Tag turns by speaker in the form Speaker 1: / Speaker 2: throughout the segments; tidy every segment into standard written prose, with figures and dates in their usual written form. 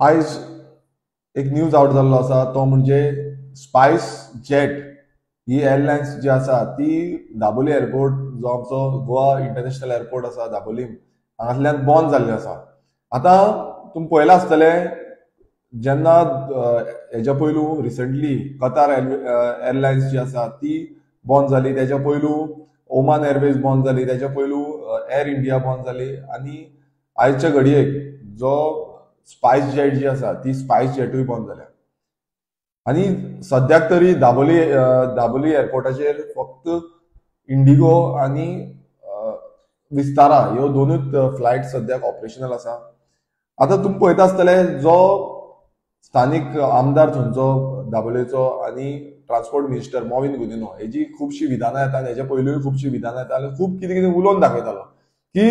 Speaker 1: आयज एक news out जाल्लो आसा तो म्हणजे स्पायस जेट ही एअरलायन्स जी आसा ती दाबोली एअरपोर्ट जो आमचो गोवा इंटरनॅशनल एअरपोर्ट आसा दाबोलीम हांगासल्यान बंद जाल्ले आसा. आतां तुमी पळयलां आसतलें जेन्ना हेज्या पयलू रिसंटली कतार एअरलायन्स जी आसा ती बंद जाली, तेज्या पयलू ओमान एअरवेज बंद जाली, तेज्या पयलू एअर इंडिया बंद जाली आनी आयच्या घडयेक जो स्पायस जेट जी आसा ती स्पायस जेटूय बंद जाल्या. आनी सद्याक तरी दाबोली दाबोली एअरपोर्टाचेर फक्त इंडिगो आनी विस्तारा ह्यो दोनूच फ्लायट सद्याक ऑपरेशनल आसा. आतां तुमी पळयता आसतले जो स्थानीक आमदार थंयचो दाबोलेचो आनी ट्रान्सपोर्ट मिनिस्टर मॉविन गुदिन्हो हेजी खुबशीं विधानां येता आनी हेच्या पयलूय खुबशीं विधानां येता आनी खूब कितें कितें उलोवन दाखयतालो की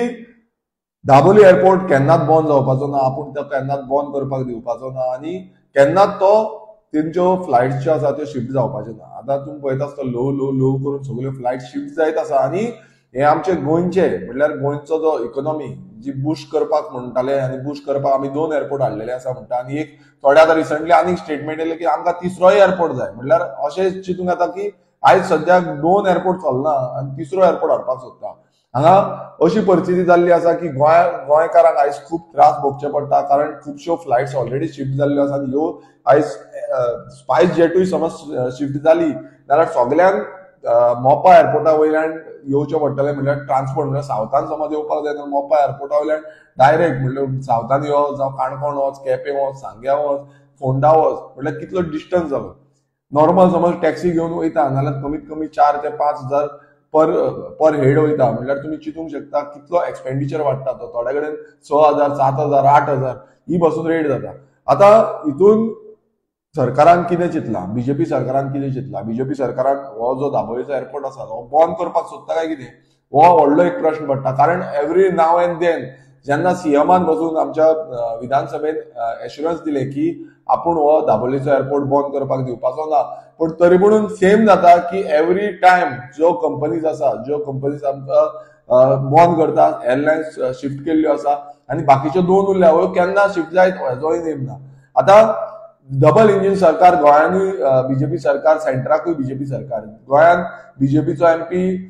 Speaker 1: दाबोली एअरपोर्ट केन्नाच बंद जावपाचो ना, आपूण तो केन्नाच बंद करपाक दिवपाचो ना आनी केन्नाच तो तेंच्यो फ्लायट्स ज्यो आसा त्यो शिफ्ट जावपाच्यो ना. आतां तुमी पळयता आसता ल्हव ल्हव ल्हव करून सगल्यो फ्लायट शिफ्ट जायत आसा आनी हे आमचे गोंयचे म्हणल्यार गोंयचो जो इकोनॉमी जी बूस्ट करपाक म्हणटाले आनी बूस्ट करपाक आमी दोन एअरपोर्ट हाडलेले आसा म्हणटा आनी एक थोडे आतां रिसंटली आनीक स्टेटमेंट येयलें की आमकां तिसरोय एअरपोर्ट जाय. म्हणल्यार अशें चिंतूंक येता की आयज सद्याक दोन एअरपोर्ट चलना आनी तिसरो एअरपोर्ट हाडपाक सोदता. हांगा अशी परिस्थिती जाल्ली आसा की गोंयकारांक आयज खूब त्रास भोगचे पडटा कारण खुबश्यो फ्लायट्स ऑलरेडी शिफ्ट जाल्ल्यो आसा आनी ह्यो आयज स्पायस जेटूय समज शिफ्ट जाली जाल्यार सगल्यांक मोपा एअरपोर्टा वयल्यान येवचें पडटलें. म्हणल्यार ट्रान्सपोर्ट म्हणल्यार सावथान समज येवपाक जाय जाल्यार मोपा एअरपोर्टा वयल्यान डायरेक्ट म्हणल्यार सावथान यो जावं काणकोण वच, केपें वच, सांग्या वच, फोंडा वच, म्हणल्यार कितलो डिस्टन्स जालो. नॉर्मल समज टॅक्सी घेवन वयता नाल्यार कमीत कमी 4 ते 5 हजार पर हेड वयता. म्हणल्यार तुमी चिंतूंक शकता कितलो एक्सपेंडिचर वाडटा तो. थोड्या कडेन 6 हजार, 7 हजार, 8 हजार ही बसून रेट जाता. आतां हितून सरकारान कितें चिंतलां, बीजेपी सरकारान कितें चिंतलां, बीजेपी सरकारान हो जो दाबोळीचो एअरपोर्ट आसा हो बंद करपाक सोदता काय कितें हो व्हडलो एक प्रश्न पडटा. कारण एवरी नाव एंड then जेन्ना सीएमान बसून आमच्या विधानसभेन एश्युरन्स दिले की आपूण हो दाबोळीचो एअरपोर्ट बंद करपाक दिवपाचो ना, पूण तरी म्हणून सेम जाता की एवरी टायम ज्यो कंपनीज आसा, ज्यो कंपनीज आमकां बंद करता, एअरलायन्स शिफ्ट केल्ल्यो आसा आनी बाकीच्यो दोन उरल्या ह्यो केन्ना शिफ्ट जायत हेजोय नेम ना. आतां डबल इंजीन सरकार गोंयांनूय बीजेपी सरकार, सेंट्राकूय बीजेपी सरकार, गोंयांत बीजेपीचो एमपी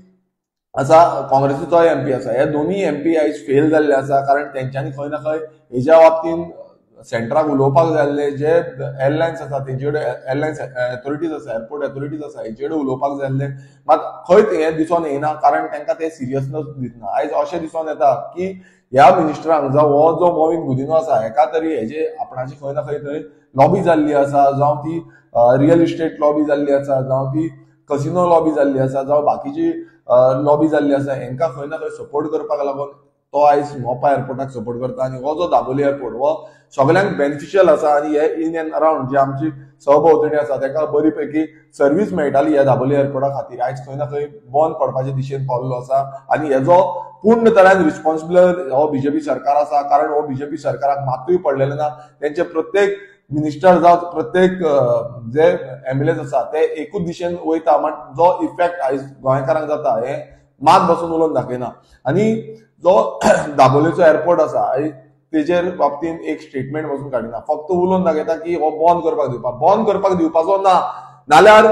Speaker 1: आसा, काँग्रेसीचोय एमपी आसा. हे दोनूय एमपी आयज फेल जाल्ले आसा कारण तेंच्यांनी खंय ना खंय हेज्या बाबतीन सेंट्राक उलोवपाक जाय आसलें. जे एअरलायन्स आसा तेंचे कडेन एअरलायन्स अथॉरिटीज आसा, एअरपोर्ट अथॉरिटीज आसा, हेचे कडेन उलोवपाक जाय आसलें. मात खंयच हें दिसोन येना कारण तांकां ते सिरियसनेस दितना. आयज अशें दिसोन येता की ह्या मिनिस्टरांक जावं हो जो मॉविन गुदिन्हो आसा हेका तरी हेजे आपणाची खंय ना खंय थंय लॉबी जाल्ली आसा, जावं ती रियल इस्टेट लॉबी जाल्ली आसा, जावं ती कसिनो लॉबी जाल्ली आसा, जावं बाकीची लॉबी जाल्ली आसा, हेंकां खंय ना खंय सपोर्ट करपाक लागून तो आयज मोपा एअरपोर्टाक सपोर्ट करता. आनी हो जो दाबोली एअरपोर्ट हो सगल्यांक बेनिफिशियल आसा आनी हे इन एंड अरावंड जे आमची सहभोंवतणी आसा तेका बरी पैकी सर्वीस मेळटाली ह्या दाबोली एअरपोर्टा खातीर आयज खंय ना खंय बंद पडपाच्या दिशेन पावल्लो आसा. आनी हेजो पूर्ण तरान रिस्पॉन्सिबल हो बीजेपी सरकार आसा कारण हो बीजेपी सरकाराक मातूय पडलेलें ना. तेंचे प्रत्येक मिनिस्टर जावं प्रत्येक जे एमएलए आसा ते एकूच दिशेन वयता, मात जो इफेक्ट आयज गोंयकारांक जाता हे मात बसून उलोवन दाखयना. आनी जो दाबोलीचो एअरपोर्ट आसा तेजेर बाबतीन एक स्टेटमेंट बसून काडिना, फक्त उलोवन दाखयता की हो बंद करपाक दिवपाक, बंद करपाक दिवपाचो ना नाल्यार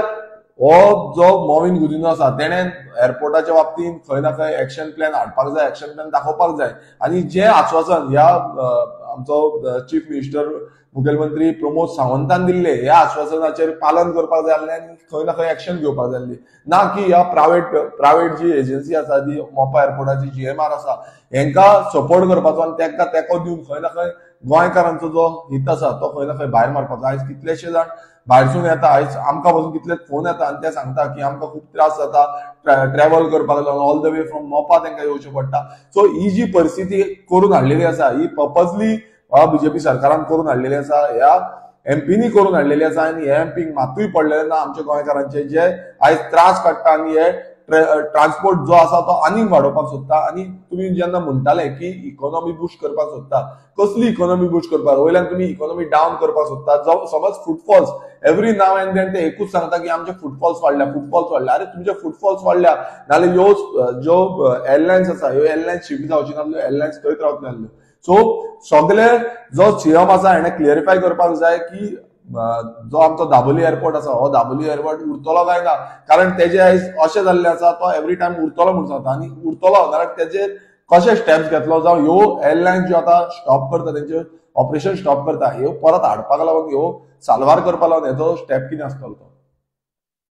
Speaker 1: हो जो मॉविन गुदिन्हो आसा तेणें एअरपोर्टाच्या बाबतीन खंय ना खंय एक्शन प्लॅन हाडपाक जाय, एक्शन प्लॅन दाखोवपाक जाय. आनी जें आश्वासन ह्या आमचो चीफ मिनिस्टर मुखेलमंत्री प्रमोद सावंतान दिल्ले ह्या आश्वासनाचेर पालन करपाक जाय आसलें आनी खंय ना खंय एक्शन घेवपाक जाय आसली. ना की ह्या प्रायवेट जी एजन्सी आसा जी मोपा एअरपोर्टाची जीएमआर आसा हेंकां सपोर्ट करपाचो आनी तेंकां तेंको दिवन खंय ना खंय गोंयकारांचो जो हित आसा तो खंय ना खंय भायर मारपाचो. आयज कितलेशे जाण भायरसून येता, आयज आमकां पासून कितले फोन येता आनी ते सांगता की आमकां खूब त्रास जाता ट्रॅव्हल करपाक लागून, all the way from Mopa तेंकां येवचें पडटा. सो ही जी परिस्थिती करून हाडलेली आसा ही पर्पजली बीजेपी सरकारान करून हाडलेली आसा, ह्या एमपीनी करून हाडलेली आसा आनी ह्या एमपीक मातूय पडलेलें ना आमच्या गोंयकारांचे जे आयज त्रास काडटा आनी हे ट्रान्सपोर्ट जो आसा तो आनीक वाडोवपाक सोदता. आनी तुमी जेन्ना म्हणटाले की इकॉनॉमी बूस्ट करपाक सोदता, कसली इकॉनॉमी बूस्ट करपाक, वयल्यान तुमी इकॉनॉमी डावन करपाक सोदता. जावं समज footfalls every now and then ते एकूच सांगता की आमचे फुटफॉल्स वाडल्या, फुटफॉल्स वाडल्या. अरे तुमचे फुटफॉल्स वाडल्या नाल्यार ह्यो ज्यो एअरलायन्स आसा ह्यो एअरलायन्स शिफ्ट जावची नासल्यो, एअरलायन्स थंयच रावतल्यो. सो सगळे जो सीएम आसा हेणे क्लियरिफाय करपाक जाय की जो आमचो दाबोली एअरपोर्ट आसा हो दाबोली एअरपोर्ट उरतलो काय ना, कारण तेजे आयज अशें जाल्लें आसा तो एवरी टायम उरतलो म्हूण सांगता आनी उरतलो जाल्यार तेजेर कशे स्टेप्स घेतलो जावं ह्यो एअरलायन्स ज्यो आतां स्टॉप करता तेंचे ऑपरेशन स्टॉप करता ह्यो परत हाडपाक लागून ह्यो साल्वार करपाक लागून हेजो स्टेप कितें आसतलो तो.